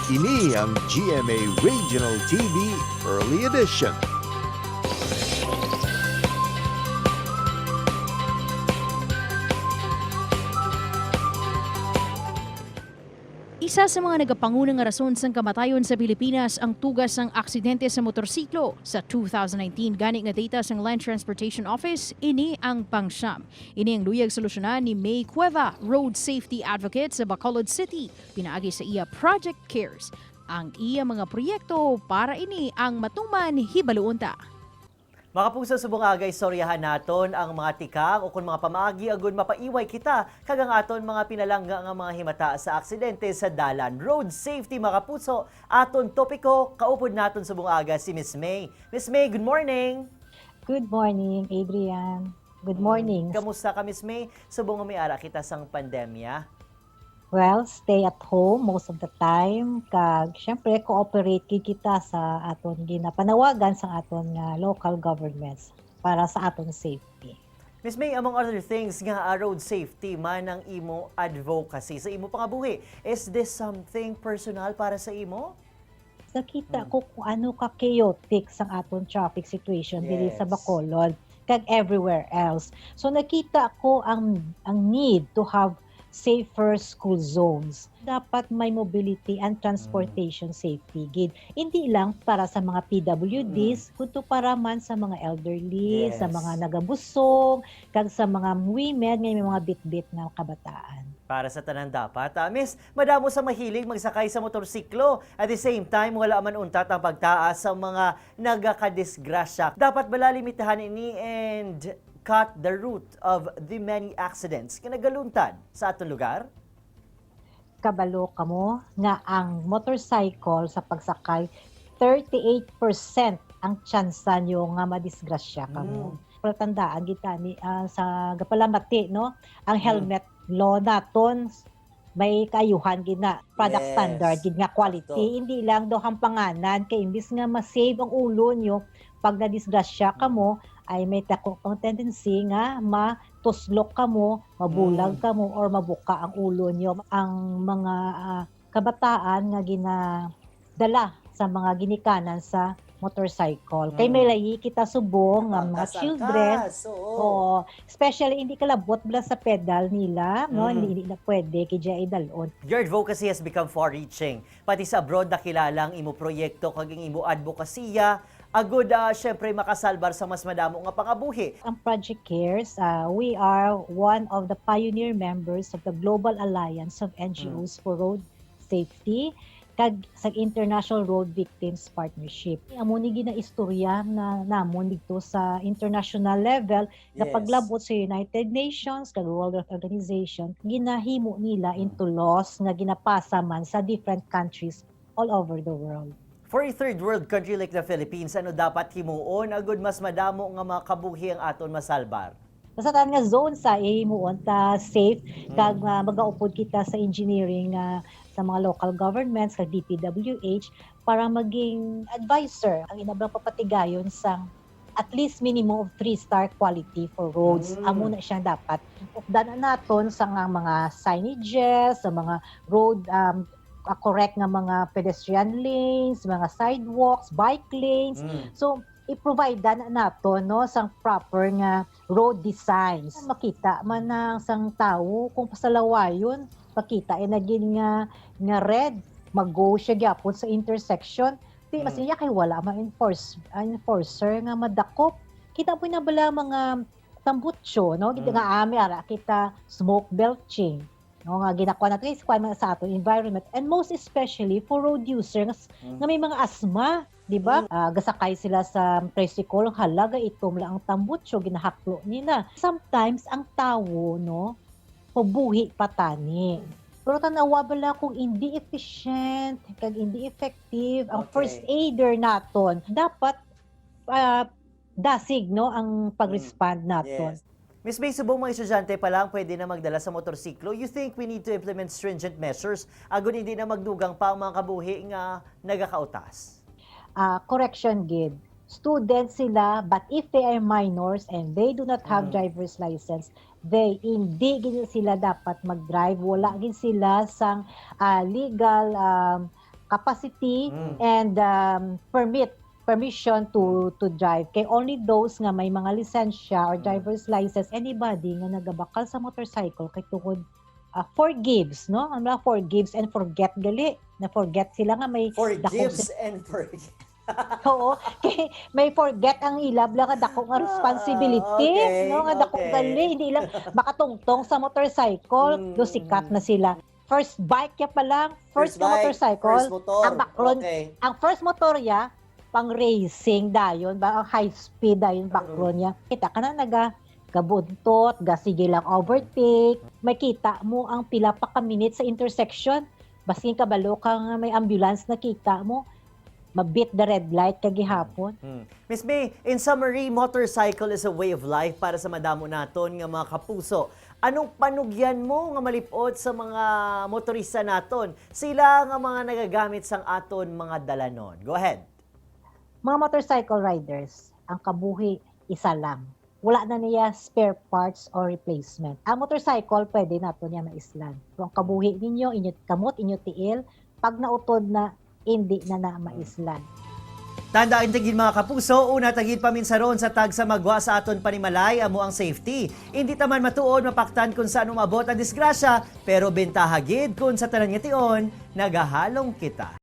Ini ang GMA Regional TV Early Edition. Isa sa mga nagapangunang nga rason sang kamatayon sa Pilipinas ang tugas sang aksidente sa motorsiklo. Sa 2019 gani nga data sang Land Transportation Office, ini ang pangsyam. Ini ang luyag solusyonan ni May Cueva, road safety advocate sa Bacolod City, pinaagi sa iya Project Cares. Ang iya mga proyekto para ini ang matuman hibaluon ta. Mga puso, subong aga istoryahan naton ang mga tikang o kung mga pamaagi agon mapaiway kita kag ang aton mga pinalangga nga mga himata sa aksidente sa dalan. Road safety, mga puso, aton topiko. Kaupod naton subong aga si Miss May. Miss May, good morning. Good morning, Adrian. Good morning. Kamusta ka, Miss May? Subong nga may ara kita sang pandemya. Well, stay at home most of the time. Kag syempre cooperate gid kita sa aton ginapanawagan sa aton nga local governments para sa aton safety. Miss May, among other things nga road safety man ang imo advocacy sa imo pangabuhi. Is this something personal para sa imo? Nakita ko kung ano ka chaotic sang aton traffic situation diri sa Bacolod kag everywhere else. So nakita ko ang need to have safer school zones. Dapat may mobility and transportation safety gid. Hindi lang para sa mga PWDs, kundi para man sa mga elderly, sa mga nagabusong, kag sa mga women nga may mga bitbit nga kabataan. Para sa tanan dapat. Miss, madamo sa mahilig magsakay sa motorsiklo. At the same time, wala man untat ang pagtaas sa mga nagakadisgrasya. Dapat bala limitahan ini and cut the root of the many accidents nga nagaluntad sa atong lugar? Kabalo kamo nga ang motorcycle sa pagsakay, 38% ang tsansa nyo nga madisgrasya kamo. Pero tandaan kita ni sa gapalamati, no, ang helmet law naton may kaayuhan gid na product standard gid nga quality, hindi lang do hampanganan kay imbis nga ma-save ang ulo nyo pag nadisgrasya kamo ay may dako pang tendency nga matuslok kamo, mabulag kamo or mabuka ang ulo nyo. Ang mga kabataan nga ginadala sa mga ginikanan sa motorcycle. Kay may layi kita subong nga mga children. Angkas, oo. Oo. Especially hindi kalabot bala sa pedal nila, no? Hindi na pwede kay diya idalon. Your advocacy has become far-reaching. Pati sa abroad nakilalang imo proyekto kag ang imo advokasya agud syempre makasalbar sa mas madamo nga pangabuhi. Ang Project Cares, we are one of the pioneer members of the Global Alliance of NGOs for Road Safety kag sa International Road Victims Partnership. Amo ni gina-istorya na namon dito sa international level na paglabot sa United Nations kag World Health Organization, ginahimo nila into laws nga ginapasa man sa different countries all over the world. For a third world country like the Philippines, ano dapat himuon agud mas madamo nga mga kabuhi ang aton masalbar? Basta tanan nga zone sa himuon ta safe kag magaupod kita sa engineering sa mga local governments kag DPWH para maging advisor ang inabang papatigayon sang at least minimum of 3-star quality for roads. Amo na siya dapat. Updan na naton sa nga mga signages, sa mga road correct nga mga pedestrian lanes, mga sidewalks, bike lanes. So i-provide na nato, no, sang proper nga road designs. Makita man ang sang tawo kung pasalawayon, makita e naging nga nga red, mag-go siya gyapon sa intersection. Di mas iya kay wala ma-enforce enforcer nga madakop. Kita po na bala mga tambutso, no? Kita nga ami ara kita smoke belching. No, nga ginakuha natin is kuha man sa ato environment and most especially for road user nga, nga may mga asthma, di ba? Gasakay sila sa tricycle, halaga itom lang ang tambutso, ginahaklo nila. Sometimes ang tawo, no, pabuhi patani. Pero tanawa bala kung hindi efficient, kag hindi effective ang first aider naton. Dapat dasig, no, ang pag-respond naton. Miss May, subong mga estudyante pa lang pwede na magdala sa motorsiklo. You think we need to implement stringent measures agud hindi na magdugang pa ang mga kabuhi nga nagakautas? Correction gid. Students sila, but if they are minors and they do not have driver's license, they hindi gid sila dapat mag-drive. Wala gid sila sang legal Capacity and permit permission to drive, kay only those nga may mga lisensya or driver's license. Anybody nga nagabakal sa motorcycle, kay tungod forgives, no, ang mga forgives and forget gali na forget sila nga may Forgives and forget. Oo, kay may forget ang ilab lang nga dako nga responsibility, no, nga dako gali, hindi lang makatungtong sa motorcycle, do sikat na sila. First bike ya pa lang, first, nga bike, motorcycle, first motor. Ang baklon. Ang first motor ya, pang racing dayon ba, ang high speed dayon baklon niya. Kita ka na naga gabuntot, gasige lang overtake, makita mo ang pila pa ka minutes sa intersection. Baskin kabalo ka nga may ambulance, nakita mo, mabit the red light kagihapon. Miss May, in summary, motorcycle is a way of life para sa madamo naton nga mga kapuso. Anong panugyan mo nga malipot sa mga motorista naton? Sila nga mga nagagamit sang aton mga dalanon. Go ahead. Mga motorcycle riders, ang kabuhi isa lang. Wala na niya spare parts or replacement. Ang motorcycle, pwede nato niya maislan. Pero ang kabuhi ninyo, inyo kamot, inyo tiil, pag nautod na, hindi na na maislan. Tandaan tagid, mga kapuso, una tagid paminsaron sa tag sa magwa sa aton panimalay amo ang safety. Hindi taman matuod mapaktan kung saan umabot ang disgrasya, pero bentaha gid kung sa tanan nga tion nagahalong kita.